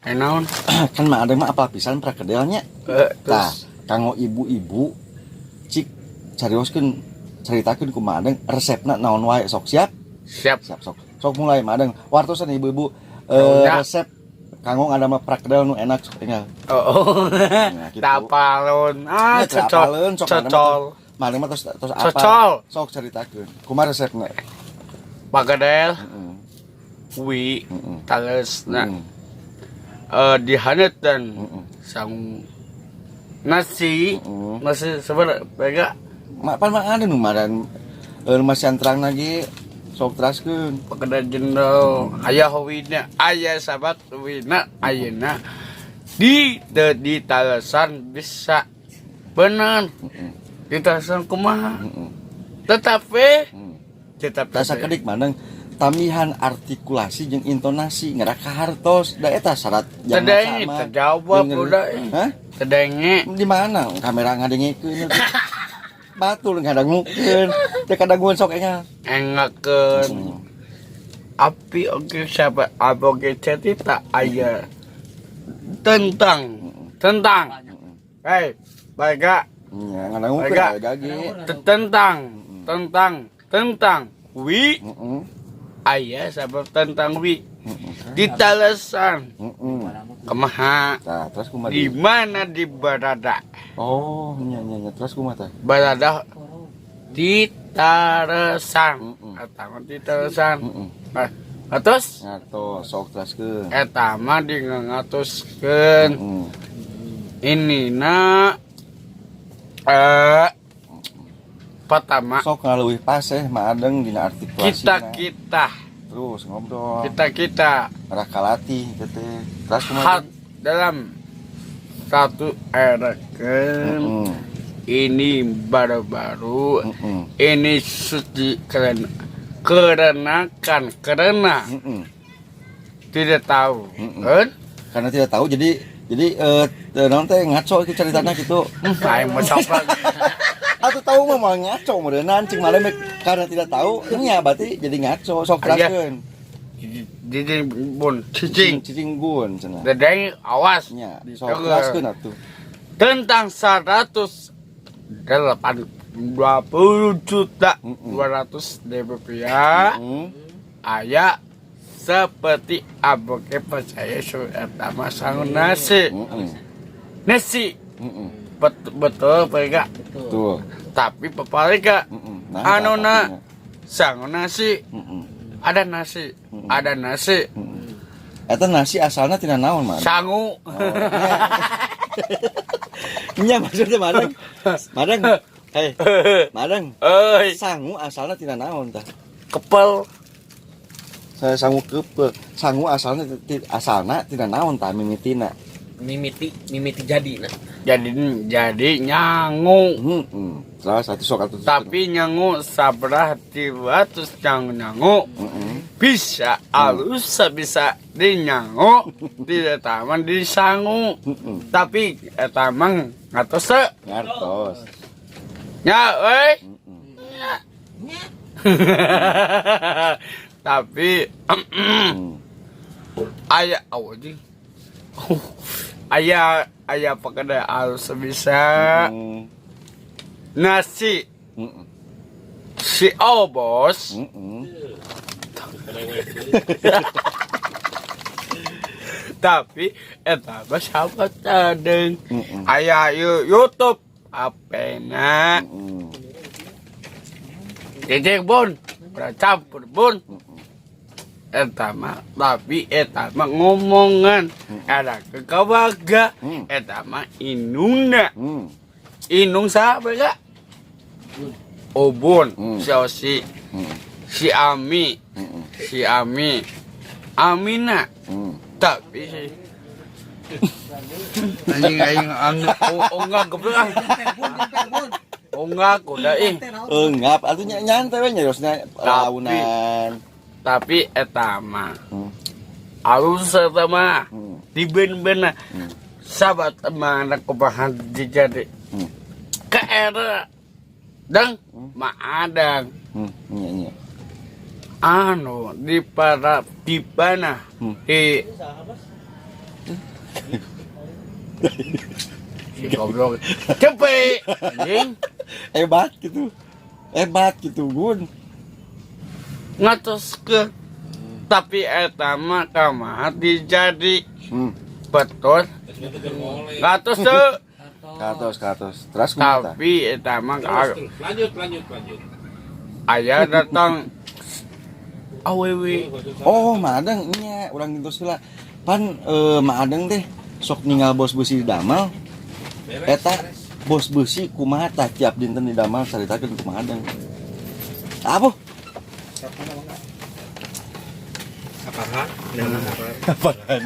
Eh, naon? Kan Mang Adeng mah apal pisan perkedelnya. Eh, Tah, terus kanggo ibu-ibu, cik carioskeun, caritakeun ku Mang Adeng resepna naon wae, sok. Siap? Siap. Siap, sok. Sok mulai, Mang Adeng. Wartosan ibu-ibu Udah. Resep kanggo ngadamel perkedel nu enak, sok tinggal. Oh. Nah, gitu. Tapalon. Ah, Nya, cocol. apaleun, sok Cocol. Mang Adeng mah tos tos apa? Cocol. Sok caritakeun. Kumaha resepna? Pakedel, Heeh. wi, tales nah, dihanet dan sang nasi, nasi sebenarnya pega. Mak pan Mang Adeng nu maran masih terang lagi, sok teraskeun. Pakedel jendol aya howina, aya sahabat wina ayeuna di talesan bisa bener di talesan kumaha, tetapi tetap Tah, sakedik mandeng tambihan artikulasi jeung intonasi ngerak hartos da eta syarat yang Tedenge sama. terjawab udah. Hah? Tedenge. Di mana kamera ngadengekeun? Batul ngadangukeun. Teu kadanguan, sok engal. Engakeun api. Oke, siapa apa oke cerita aya tentang tentang hei baik. Nya ngadangukeun Baik. aya gage. Tentang tentang tentang wi aya sabab tentang wi di talesan kumaha? Tah, terus kumaha? Di mana di berada? Oh, nya nya nya, terus kumaha tah? Berada di talesan atau di talesan. Nah, terus Ngatos, sok teraskeun. Eta mah di ngatuskeun ini na pertama Sok ngaleuwih paseh Mang Adeng dina artikulasi. Kita kita Terus ngobrol. Kita kita Arah kalatih gitu teh. Terus kumaha? Hat dalam satu era kan ini baru-baru ini suci karena karena kan karena tidak tahu kan. Karena tidak tahu, jadi naon teh, ngaco itu ceritanya gitu. Aing mau coklat. Atau tahu mah mau ngaco meureunnan cing malem, karena tidak tahu nya berarti jadi ngaco, sok Aya. teraskeun. Jadi bun cicing. Cicing gun cenah. Dedeng awas. Nya sok teraskeun atuh. Tentang 180 juta 200 ribu rupiah aya seperti aboge percaya eta mah sangu nasi nasi. Betul betul Betul. Tapi papalika Nah, anu na pastinya. Sangu nasi ada nasi ada nasi. Eta nasi asalna tina naon, Man? Sangu. Oh, nya. Nya maksudnya Madang. Madang. Hei, Madang. Euy. Sangu asalna tina naon tah? Kepel. Saya sangu kepel. Sangu asalna asalna tina naon tah mimitina? Mimiti mimiti jadi nah. Jadi nyangu. Heeh. Salah satu, sok atuh. Tapi nyangu sabrah tiba terus nyangu nyangu bisa alus bisa dinyangu di taman disangu. Tapi eta mah ngatos teu? Ngartos. Nya euy. Tapi aya anjing aya aya pakai alus bisa nasi si obos. Tapi eta mah sahabat adeng aya YouTube apena cicing bun campur bun eta mah, tapi eta mah ngomongan ada kekawaga. Eta mah inungna. Inung siapa kak? Obon. Si Osi. Si Ami. Si Ami Amina. Tapi si anjing aing ang oh, enggak goblok ah. Oh enggak udah ih. Enggap atuh nya nyantai we nyariosna launan. Tapi eta mah alus eta mah di ben-ben sahabat mana kumaha dijadi ke era dang ma adang. Nya nya. Anu di para di mana di Si goblok. Cepet anjing. Hebat gitu. Hebat gitu, Gun. Ngatos ke tapi eta mah kumaha dijadi betul ngatos teu. Katos, katos. Terus kumaha tah? Tapi eta mah Lanjut, lanjut, lanjut. Aya datang awewe. Oh, Mang Adeng nya urang gitu heula. Pan Mang Adeng teh sok ninggal bos besi di damal. Eta bos besi kumaha tah tiap dinten di damal, caritakeun kumaha Adeng. Apa? Apaan? Apaan?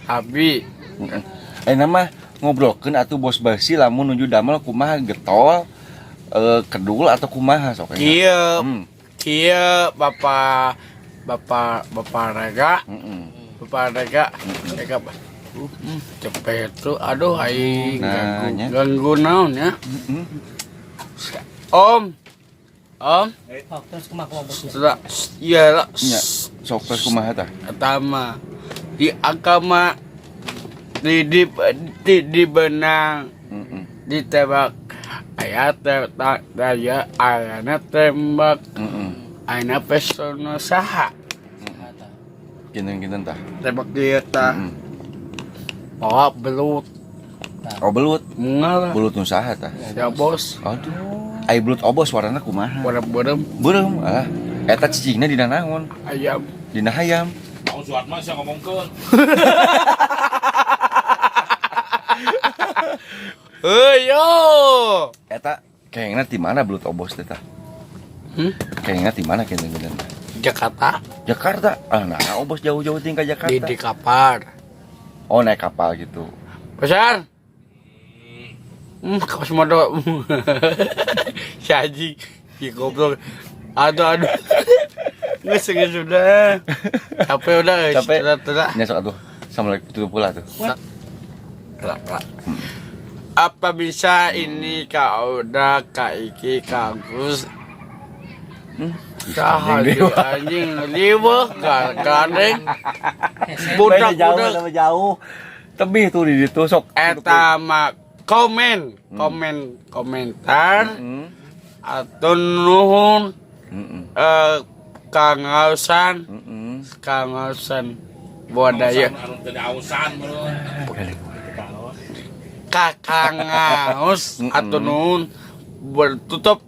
Abi. Eh, nama ngobrolkeun atuh bos besi lamun nuju damel kumaha, getol, kedul atau kumaha sok enak. Kieu. Kieu bapak bapak bapak Rega. Bapak Rega Rega. Cepet tuh, aduh aing Nah, ganggu nya. ganggu naon ya. Om, om. Oh, terus kumaha kumaha bos? Sudah iya lah. Nya, sok terus kumaha tah? Pertama di agama di benang ditembak aya tembak daya ayana tembak. Ayana pesona saha. Kinten-kinten tah. Tembak dia tah. Bawa belut. Oh, belut. Mengalah. Belut nu saha tah? Ya bos. Aduh. Ai belut obos warnana kumaha? Warna beureum. Beureum ah. Eta cicingna dina naon? Ayam. Dina hayam. Mau suat mah saya ngomongkeun. Hei yo. Eta kayaknya di mana belut obos teh tah? Hmm? Kayaknya di mana kinten-kinten tah? Jakarta. Jakarta. Ah, nah obos jauh-jauh tinggal Jakarta. Di kapal. Oh, naik kapal gitu. Besar. Kaos modo. Si anjing, si goblok. Aduh, aduh. Nggak sengaja sudah. Capek udah, Capek. Sudah, sudah. Nya sok atuh. Assalamualaikum, tutup pula tuh. Lah, lah. Apa bisa ini Kak Oda, Kak Iki, Kak Agus? Saha Anjing anjing, anjing liweh gandeng. Budak jauh, budak sama jauh. Tebih tuh di ditu sok. Eta mah komen, komen, komentar atau nuhun kangaosan, kangaosan budaya. Anu teu ausan bro. Kakangaos atau nuhun bertutup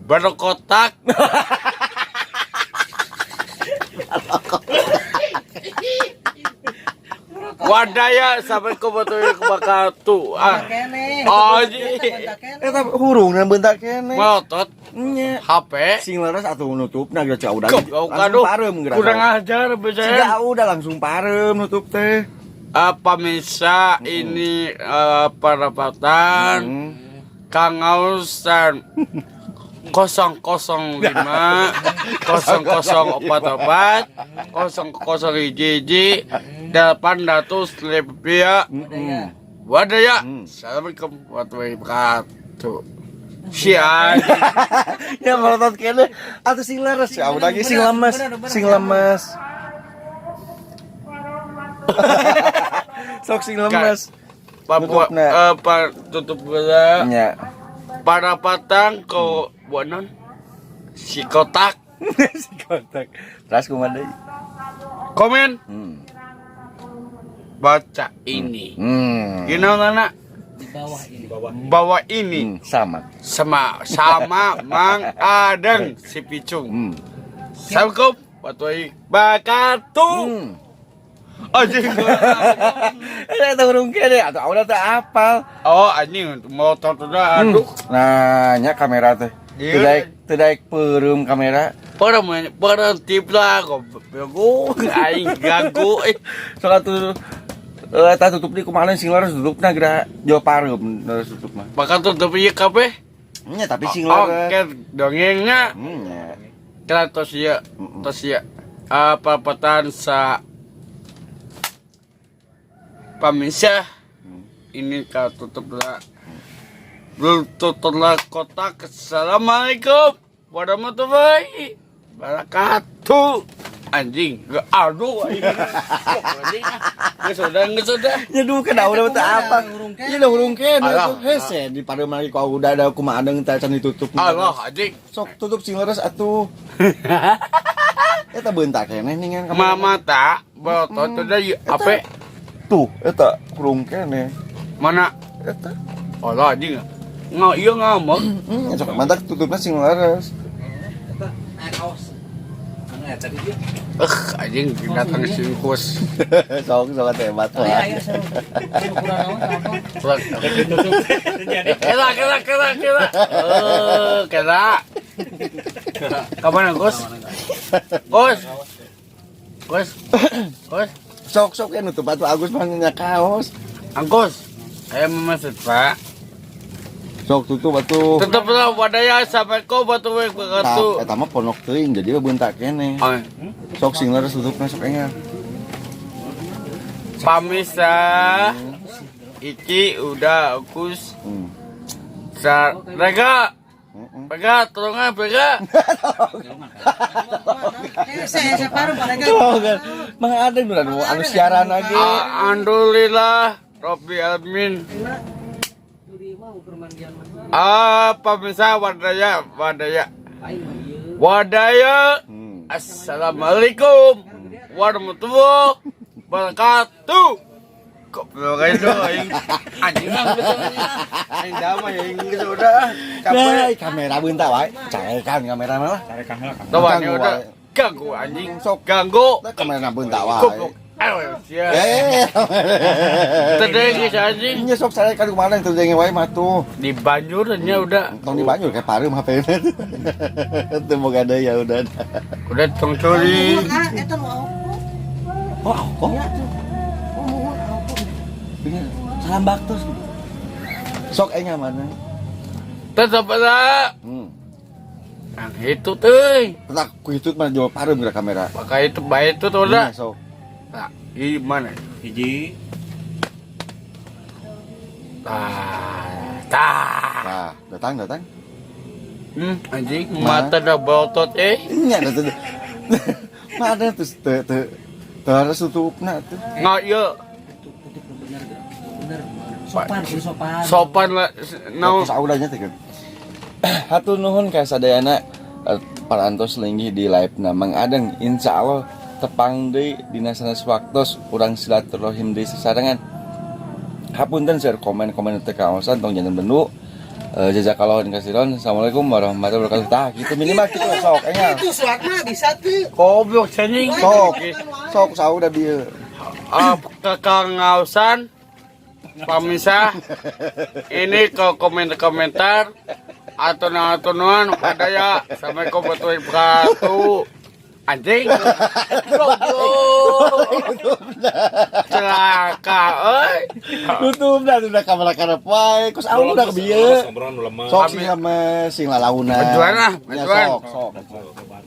berkotak. Wadaya sampai ke batu wabarakatuh ah. Kene. Oh, ji. Eta hurungna bentak keneh. Melotot Nya. HP. Sing leres atuh nutupna geus cau udah. Goblok, Langsung aduh. pareum geura. Kurang ajar bisa. Siga udah langsung pareum nutup teh. Pemirsa ini perapatan Kangausan 005 0044 00 hiji 800 rupiah. Wadaya. Assalamualaikum warahmatullahi wabarakatuh. Si anjing. Ya melotot keneh atuh sing leres ya udah ge sing lemes, sing lemes. Sok sing lemes. Papua Nutupna. Pa, tutup bola. Nya. Para patang ko buanon si kotak. Si kotak. Terus kumaha deui? Komen. Baca ini. You know Nana? Di bawah ini. Bawa ini. Sama. Sama sama Mang Adeng si Picung. Assalamualaikum warahmatullahi wabarakatuh. Anjing. Eh, eta urung kene atuh udah teh apal. Oh, anjing motor tuh dah, aduh. Nah, nya kamera teh. Iya. Teu daek teu daek peureum kamera. Para para tip lah goblok aing ganggu eh. Sok atuh eta tutup di kumaha sing leres tutupna geura jo pareum leres tutup mah. Bakal tutup ieu kabeh. Nya tapi sing leres. Oke, dongengnya. Nya. Kira tos ieu, tos ieu. Papatan sa pamirsa ini kau tutup lah. Tutup lah kotak. Assalamualaikum warahmatullahi wabarakatuh. Anjing, ge aduh aing. Anjing ah. Geus udah, geus udah. Ya duh kena udah teh apa? Iya udah hurung keneh Alah. tuh. Hese di pareum lagi ku udah ada kumaha adeng teh can ditutup. Allah anjing. Sok tutup sing leres atuh. Eta beuntak keneh ningan kamera. Mama tak berotot udah ieu ape Tuh, eta hurung keneh. mana? Eta. Allah anjing. Ngo ieu ngomong. Sok mantak tutupna sing leres. Eta aya kaos. Mana ya tadi dia? Anjing datang singkus. Sok sok hebat Aya lah. aya seru. Ukuran naon apa? Jadi Kena, kena, kena, kena. Eh, kena. Kapan Gus? Gus. Gus. Gus. Sok sok ya nutup atuh Agus mah nya kaos. Angkus. Saya memasak, Pak. Sok tutup atuh. Tetaplah wadaya sampai kau batu wek Tah, batu. eta mah ponok teuing jadi we beuntak keneh. Oh, Sok sing leres tutupna sok enggal. Pamisa. Iki udah Agus. Sa Rega, Heeh. Rega, tolongan Rega. Hese hese paru parega. Tuh kan. Mang ada nu anu anu siaran lagi. Alhamdulillah Robbi Alamin. Mah ukur mandian mah. Ah, pemirsa wadaya, wadaya. Aing mah ieu. Wadaya. Assalamualaikum warahmatullahi wabarakatuh. Kok belum itu aing anjing ah betul anjing. Aing damai aing geus udah Nah, capek. kamera beuntak wae. Carekan kamera mah lah. Tarik lah. Tahu Ganggu udah wae. ganggu anjing. Sok. Ganggu. Tah kamera beuntak wae. Goblok. Ayo sia. Eh. Tedeng geus anjing. Nya sok carekan kumaha teu denge wae mah tuh. Di banjurnya udah. Tong di banjur kayak pareum HP-na. Teu boga deui ya udah. Udah tong curi. Muhun ah eta nu aku. Oh, kok? Ya tuh. Oh muhun aku. Bener. Salam baktos. Sok enggal mana? Tetap lah. Yang itu tuh. Tetap ku hitut mah jual pareum geura kamera. Pakai itu baik itu tuh udah. Nya, sok. Nah, gimana? Hiji. Tah, tah. Nah, datang datang. Anjing, mata dah berotot eh. Nya da teu. Mana terus teu teu teu harus tutupna tuh. Nggak iya. Tutup bener bener. Sopan, kudu sopan. Sopan lah. No. Terus audanya teh kan. Hatur nuhun ka sadayana parantos linggih di live na Mang Adeng insya Allah tepang deui dina sanes waktos urang silaturahim deui sasarengan. Hapunten share komen-komen teu kaosan tong janten bendu. Jazakallahu khairan. Assalamualaikum warahmatullahi wabarakatuh. Tah gitu minimal kitu sok enggal. Itu suat mah bisa tuh. Goblok anjing. Sok sok sauda bieu. Kekangausan pemirsa ini ke komentar-komentar atau nuan ada ya Assalamualaikum warahmatullahi wabarakatuh anjing goblok celaka euy. Tutup dah udah kamera karep wae. Kos auda ke bieu. Ngobrol nu lemah. Sok sing lemes sing lalaunan. Bantuan ah, Ya, bantuan. sok sok.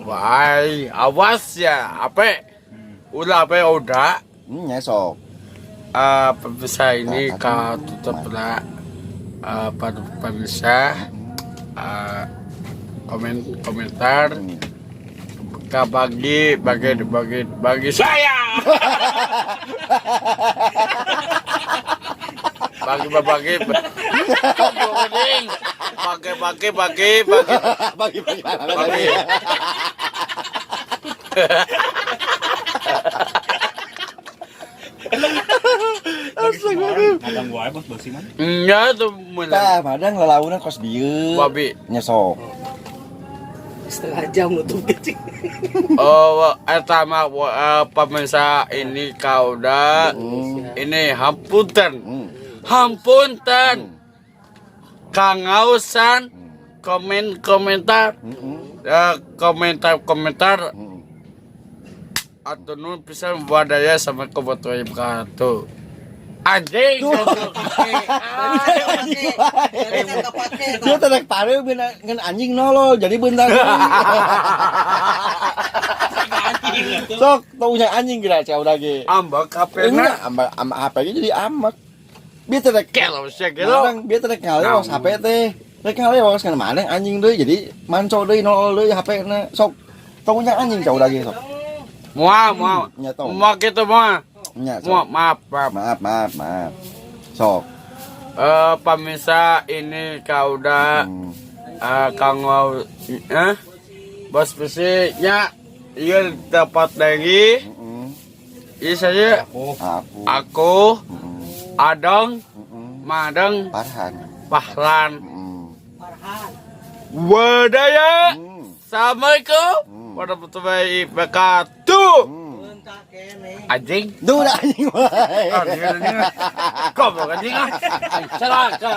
Wai, awas ya, ape? Udah ape udah. Ya sok. Pemirsa ini Nah, kau tutup lah pada pemirsa komen komentar ke bagi bagi bagi bagi saya bagi bagi bagi bagi bagi bagi Bagi bagi bagi bagi. Astagfirullahaladzim. Kadang wae bos beusi mah. Enggak tuh mulai Tah, madang lalaunan kos bieu. Babi. Nya sok. Setengah jam nutup kecil. Oh, eta mah pemirsa ini kau udah ini hampunten. Hampunten. Kangausan komen komentar komentar komentar atau nun pisan wadaya sama kebetulan wabarakatuh. Anjing. Dia tarik pare ngan anjing nolol jadi bentar. Sok taunya anjing geura cau lagi. Ambek HP-na. Enggak, ambak ambak HP-nya jadi amak. Biar tarik Kelo sia gelo. Madang, biar tarik ngalewas HP teh. Rek ngalewas kan mana anjing deui jadi manco deui nolol deui HP-na. Sok taunya anjing cau lagi sok. Moal, moal. Nya tong. Moal gitu moal. Nya Moal, sok. Maaf, maaf. Maaf, maaf, maaf. Sok. Eh, pemirsa, ini kau udah Kang Wau, eh? Bos besi nya iya dapat lagi. Iya saja. Aku. Aku, Adong, Madeng, Farhan. Pahlan. Wadaya. Assalamualaikum warahmatullahi wabarakatuh. Anjing. Duh, dah anjing wae. Anjing, anjing. Goblok anjing ah. Celaka.